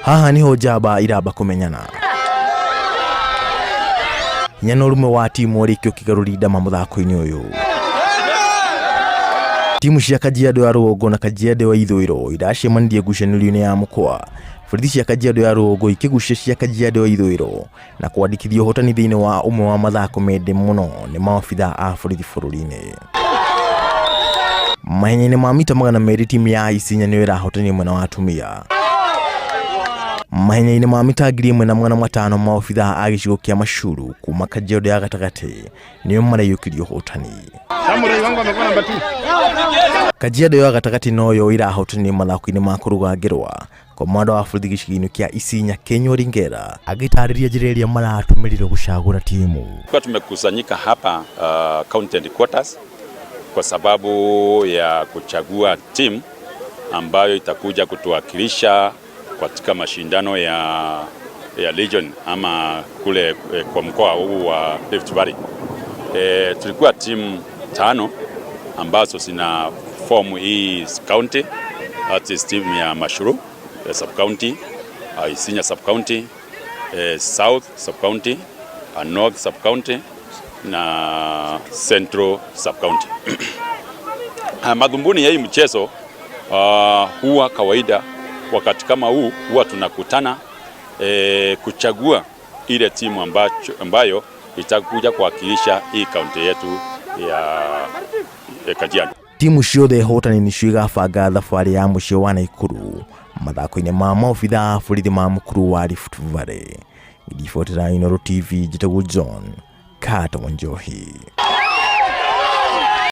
Haha niho njamba iramba kũmenyana. Hinya na ũrũmwe wa timu ũrĩkio ũkĩgarũria ndama mũthako-inĩ ũyũ. Timu cia Kajiado ya rũgongo na Kajiado ya ithũĩro iracemanirie ngucanĩrio-inĩ ya mũkwa. Borithi cia Kajiado ya rũgongo ikĩgucia cia Kajiado ya ithũĩro na kwandĩkithia ũhotani thĩinĩ wa ũmwe wa mathako mende mũno nĩ maobitha a borithi bũrũri-inĩ. Mahenya-inĩ ma mita 200 timu ya Isinya nĩyo ĩrahotanire mwena wa atumia. Mahenya-inĩ ma mita 1500 maobitha a gĩcigo kĩa Mashuru kuma Kajiado ya gatagatĩ nĩo maraiyũkirie ũhotani. Kajiado ya gatagatĩ noyo ĩrahotanire mathako-inĩ ma kũrũga ngerwa. Komanda wa borithi gĩcigo-inĩ kĩa Isinya Kenywa Ringera agĩtarĩria njĩra ĩrĩa maratũmĩrire gũcagũra timu. Kwa tumekusanyika hapa county headquarters kwa sababu ya kuchagua timu ambayo itakuja kutuwakilisha katika mashindano ya region ama kule kwa mkoa huu wa Rift Valley. Tulikuwa timu tano ambazo zina form hii county, that is team ya Mashuru sub county, Isinya sub county, South sub county, North sub county na Central sub county. Madhumuni ya hii mchezo huwa kawaida wakati kama huu huwa tunakutana kuchagua ile timu ambayo itakuja kuwakilisha hii kaunti yetu ya Kajiado. Timu ciothe hotani nĩcio igabanga thabarĩ ya mũciĩ wa Naikuru mathako-inĩ ma maobitha a borithi ma mũkuru wa Rift Valley. Ngĩribotera Inooro TV, njĩtagwo John Carter Wanjohi.